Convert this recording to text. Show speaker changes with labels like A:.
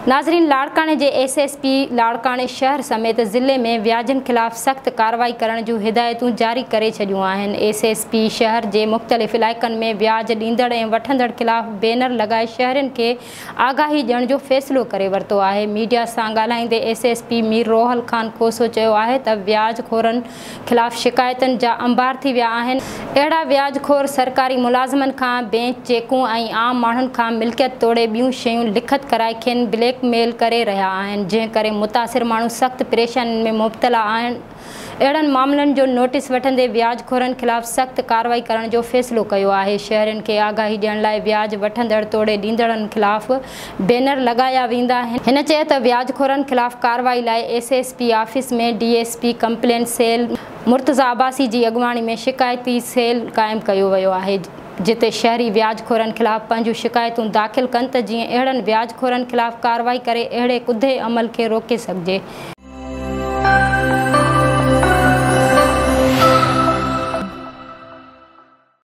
A: ناظرين لاڙڪاڻي جي ايس ايس پي لاڙڪاڻي شهر سميت ضلعي ۾ وياجن خلاف سخت ڪارروائي ڪرڻ جون هدايتون جاري ڪري ڇڏيون آهن. ايس ايس پي شهر جي مختلف علائقن ۾ وياج ڏيندڙ ۽ وٺندڙ خلاف بينر لڳائي شهرين کي آگاهي ڏيڻ جو فيصلو ڪري ورتو آهي. ميڊيا سان ڳالهائيندي S S P Mir Rohal Khan Khoso چيو آهي ته وياج خورن خلاف شڪايتن جا انبار ٿي ويا آهن، اهڙا وياج خور سرڪاري ملازمن کان بينچ چيڪون ۽ عام ماڻهن کان ملڪيت توڙي ٻيون شيون لکت ڪرائي کين بليڪ ميل ڪري رهيا آهن، جنهن ڪري متاثر ماڻهو سخت پريشانين ۾ مبتلا آهن، اهڙن معاملن جو نوٽيس وٺندي وياج خورن خلاف سخت ڪارروائي ڪرڻ جو فيصلو ڪيو آهي، شهرين کي آگاهي ڏيڻ لاء وياج وٺندڙ توڙي ڏيندڙن خلاف بينر لڳايا ويندا. هن چيو ته وياج خورن خلاف ڪارروائي لاء S S P office ۾ D S P complaint cell Murtaza Abbasi جي اڳواڻي ۾ شڪايتي سيل قائم ڪيو ويو آهي جتي شهري وياج خورن خلاف پنهنجون شڪايتون داخل ڪن ته جيئن اهڙن وياج خورن خلاف ڪارروائي ڪري اهڙي ڪڌي عمل کي روڪي سگهجي.